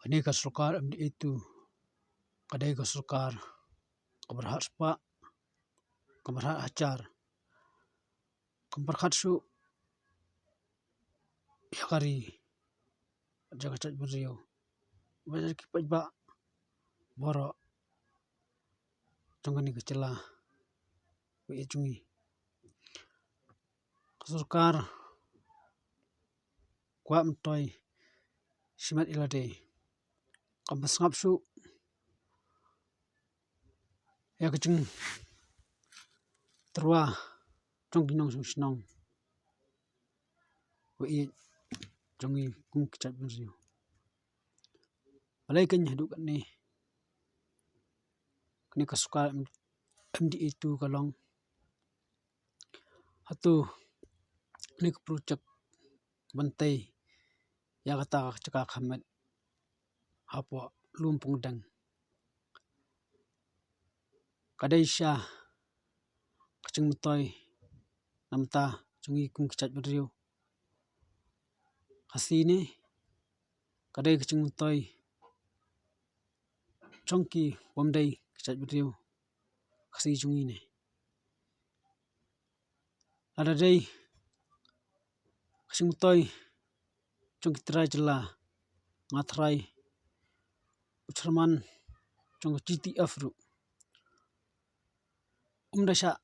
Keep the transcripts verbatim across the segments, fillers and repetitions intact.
Kane ka sorkar M D A two ka dei ka sorkar kaba rhah spah, kaba rhah hajar, kaba pyrkhat shuh ïa ka ri, ïa ka jaitbynriew, bad ïa ki paidbah baroh jong kane ka jylla bad ïa jong ngi. Ka sorkar kwah myntoi shimet ïa lade, kam sngap shuh ïa ka jingtyrwa jong ki nongshong shnong bad ïa jong ngi kum ki jaitbynriew. Balei kane haduh katne, kane ka sorkar M D A two ka long? Hato kane ka project ban tei ïa kata ka jaka kham met hapoh Lumpongdeng ka dei sha ka jingmyntoi na bynta jong ngi kum ki jaitbynriew Khasi ne ka dei ka jingmyntoi jong ki bym dei ki jaitbynriew Khasi jong ngi ne? Lada dei ka jingmyntoi jong ki trai jylla, nga trai u chairman jong ka G T F ruh um da shah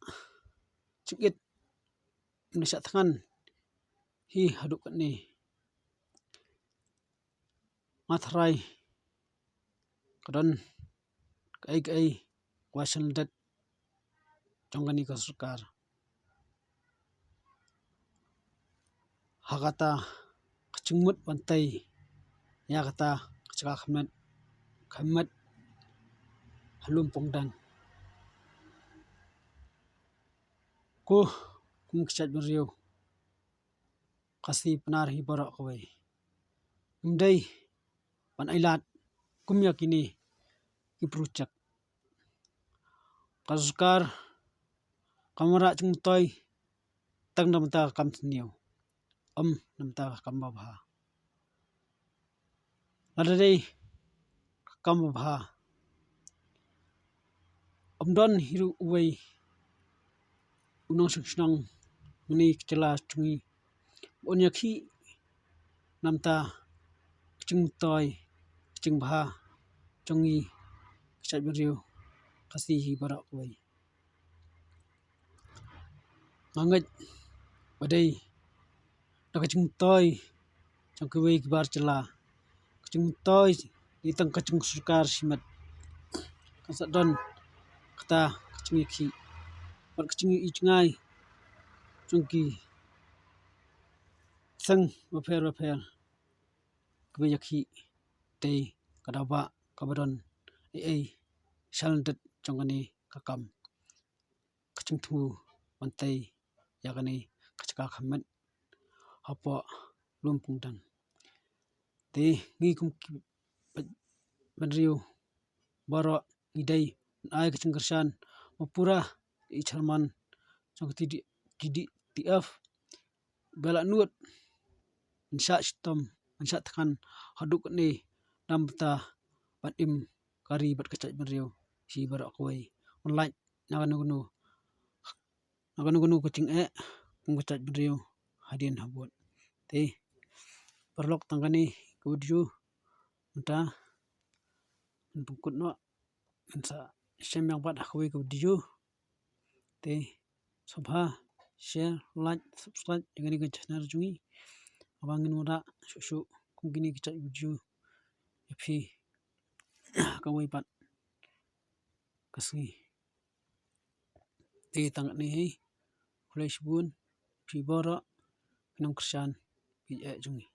jingit, um da shah thngan hi haduh katne. Nga trai ka don kaei kaei ka ba shen lyndet jong kane ka sorkar ha kata ka jingmut ban tei ïa kata ka jaka kham met, kham met ha Lumpongdeng. Ko kum ki jaitbynriew Khasi Pnar hi baroh kawei, ym dei ban ailad kum ïa kine ki project. Ka sorkar kam wanrah jingmyntoi tang na bynta ka kam sniew, ym na bynta ka kam babha. Lada dei ka kam babha, ym don hi ruh uwei u nongshong shnong mynne ka jylla jong ngi ba un ïakhih na bynta ka jingmyntoi ka jingbha jong ngi ki jaitbynriew Khasi hi baroh kawei. Nga ngeit ba dei da ka jingmyntoi jong kiwei ki bar jylla, ka jingmyntoi dei tang ka jingsorkar shimet, kan sa don kata ka jingïakhih bad ka jingïohi jngai jong ki seng bapher bapher kiba ïakhih. Te ka daw ba kaba don ei ei sha lyndet jong kane ka kam, ka jingthmu ban tei ïa kane ka jaka kham met hapoh Lumpongdeng. Te ngi kum ki bynriew baroh ngi dei ban ai ka jingkyrshan ba pura ïa i chairman jong ka T D, T D T F ba la nud ban shah shitom, ban shah thngan haduh katne na bynta ban im ka ri bad ka jaitbynriew hi baroh kawei. Ban lait na kano kano, na kano kano ka jingeh kum ka jaitbynriew hadien habud. Te paralok, tang kane ka video mynta ngan pynkut noh, ngan sa shem biang pat ha kawei ka video. Te sngewbha share, like, subscribe ïa kane ka channel jong ngi, haba ngin wanrah shuh shuh kum kine ki jait video ïa phi ha kawei pat ka sngi. Te tang katne hi, khublei shibun phi baroh ki nongkyrshan, phi eh jong ngi.